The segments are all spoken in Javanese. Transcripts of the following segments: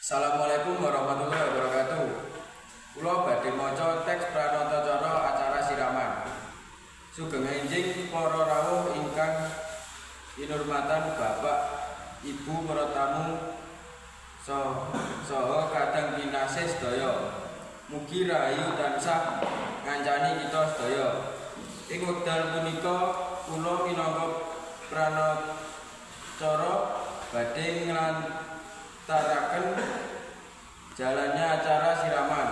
Assalamualaikum warahmatullahi wabarakatuh. Kula badhe maca teks pranatacara acara siraman. Sugeng enjing para rawuh ingkang kinurmatan Bapak, Ibu, para tamu saha kadang kinasih sedaya. Mugi rahayu tansah ngancani kita sedaya. Ing wekdal punika kula minangka pranacara badhe nglantaraken jalannya acara siraman.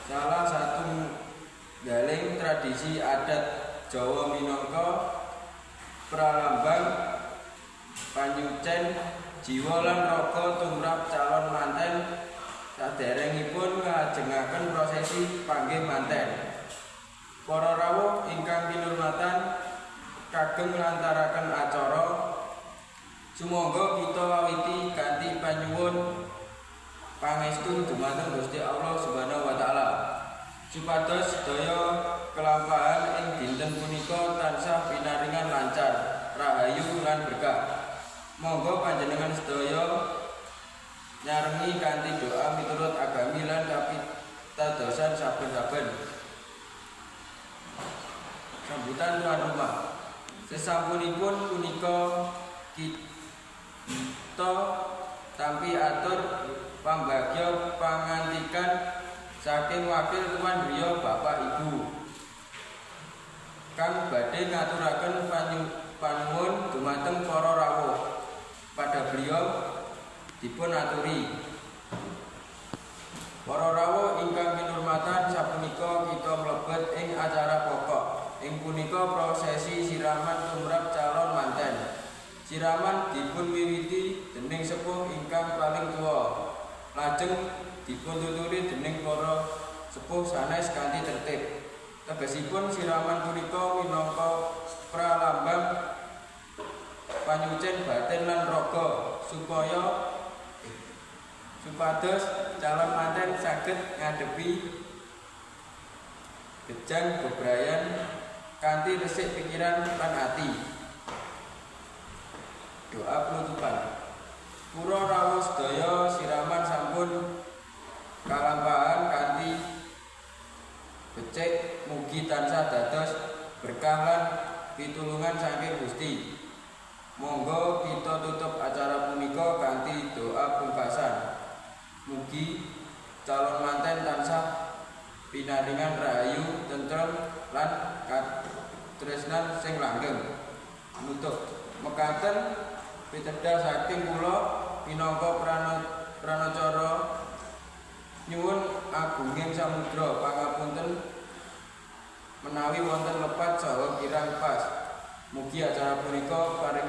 Salah satunggaling tradisi adat Jawa minangka pralambang panyucen jiwa lan raga tumrap calon manten saderengipun nglajengaken prosesi panggih manten. Para rawuh ingkang kinurmatan, kagem nglantaraken acara, sumangga kita awiti kanthi panyuwun pangestu dumateng Gusti Allah Subhanahu wa taala, supados sedaya kelampahan ing dinten punika tansah pinaringan lancar, rahayu lan berkah. Monggo panjenengan sedaya nyarengi kanthi doa miturut agami lan kapitadosan saben-saben. Sambutan tuan rumah. Sesampunipun punika kita tampi atur pambagya pangantikan saking wakil tuan griya, Bapak Ibu, kang badhe ngaturaken panuwun dumateng para rawuh. Pada beliau dipun aturi. Para rawuh ingkang kinurmatan, sapunika kita mlebet ing acara pokok. Ing punika prosesi siraman tumrap calon manten. Siraman dipun wiwiti dening sepuh ingkang paling tuwa. Lajeng dipun tuturi dening para sepuh sanes kanthi tertib. Tegesipun siraman punika minangka pralambang panyucen batin lan raga supaya supados calon manten saged ngadepi gejang bebrayan kanthi resik pikiran lan ati. Doa penutupan. Pura rawuh sedaya, siraman sampun kalampahan kanthi becik, mugi tansah dados berkah lan pitulungan saking Gusti. Monggo kita tutup acara punika kanthi doa pungkasan. Mugi calon manten tansah pinaringan rahayu, tentrem lan katresnan sing langgeng. Nutup. Mekaten pitedah saking kula minangka pranacara, nyuwun agunging samudra pangapunten menawi wonten lepat saha kirang pas. Mugi acara punika paring